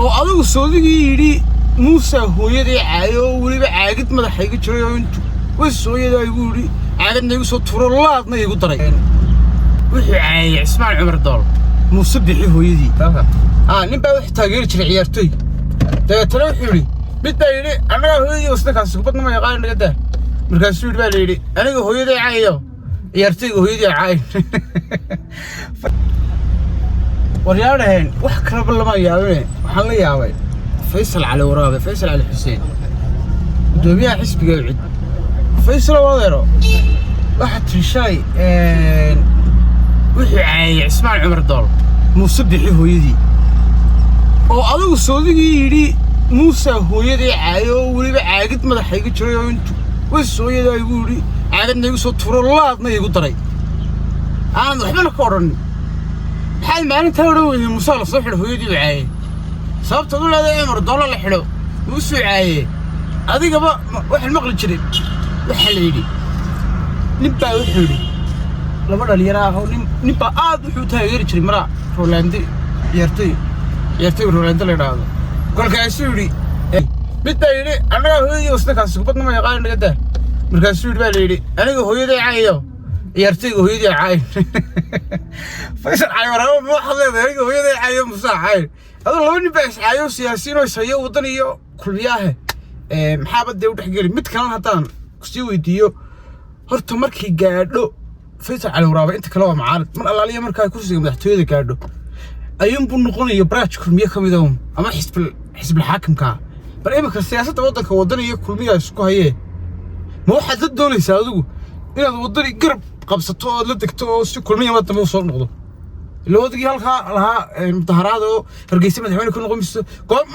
Oo adigu soodigii yidhi Muusa hooyadii caayo oo weliba caagid madaxa iga jiray oo intu was hooyadaa igu yidhi, caagadna igu soo turo, laadna igu daray. Wuxuu caayay Cismaan Cumar Dool, Muuse Bixi hooyadii. Nin baa wuxuu taageeri jiray ciyaartoy. Dabeetana wuxuu yidhi, mid baa yidhi, "Annagaa hooyadii wasnakaasi kubadna ma yaqaan, naga daa." Markaasuu yidhi, baa la yidhi, "Aniga hooyaday caayo, ciyaartoyga hooyadii caayo." Waryaadhaheen, wax kalaba lama yaabine, waxaan la yaabay Faysal Cali Waraabe, Faysal Cali Xuseen, guddoomiyaha xisbiga UCID. Faysal adeero, waxaad tiri shalay wuxuu caayay Cismaan Cumar Dool, Muuse Bixi hooyadii. Oo adigu soodigii yidhi Muusa hooyadii caayo oo weliba caagid madaxa iga jiray oo intu was hooyadaa igu yidhi, caagadna igu soo turo, laadna igu daray, aanad waxbana ka odhanin. Maxaad maalintaa odhan weyday Muuse la soo xidho, hooyadii u caayay? Sababtaad u leedahay Cumar Doolo la xidho, Muusuu caaye, adigaba waxaan maqli jiray. Waxaa la yidhi, nin baa wuxuu yidhi laba dhalinyaro ah oo nin baa aad wuxuu taageeri jiray maraa Rolandi, ciyaartoy Rolando la yidhaahdo. Kolkaasuu yidhi, mid baa yidhi, "Annagaa hooyadii wasnakaasi kubadna ma yaqaan, naga daa." Markaasuu yidhi, baa la yidhi, "Aniga hooyaday caayo, ciyaartoyga hooyadii caayo." Faysal Cali Waraabo, ma waxaad leedahay aniga hooyaday caayo, Musaa caayo? Aduu laba nin baa iscaayo, siyaasiyiin oo ishayo, waddan iyo Kulmiyaahe, maxaaba dee u dhexgeli? Mid kalena haddaan kusii weydiiyo, horta markay gaadho Faysal Cali Waraabe, inta kale waa mucaarid, mar allaaliya markaa kursiga madaxtooyada gaadho ayuunbuu noqonaya baraaj Kulmiye ka mid ah ama xisbil xaakimka. Bal iminka siyaasadda waddanka Waddan iyo Kulmiya isku hayee, ma waxaad la doonaysaa adigu inaad Waddani garab qabsato ood la degto oo si Kulmiya mar dambe u soo noqdo? Ila wadigii halkaa lahaa mudaharaad oo Hargeysa madaxweyne ku noqon mayso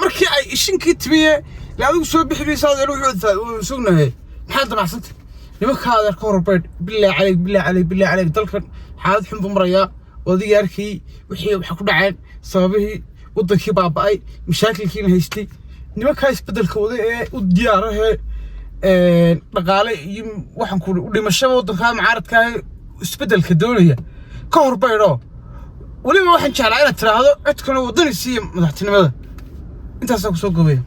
markii ay ishinkii timiye ila adigu soo bixi maysa. Adeer, wuxuu sugnahay, maxaad damacsantay? Nimanka adeer ka horbaydh, bilaa caleyk, bilaa caleyk, bilaa caleyk. Dalkan xaalad xun buu marayaa. Odigii arkay wixii waxa ku dhaceen, sababihii waddankii baaba'ay, mashaakilkiina haystay. Nimankaa isbeddelka wada ee u diyaarahee dhaqaale iyo waxaan ku u dhimashada waddankaa mucaaradkaa isbeddelka doonaya ka hor baydho. Weliba waxaan jeclaa inaad tiraahdo codkana Waddani siiya madaxtinimada. Intaasaa kusoo gobaya.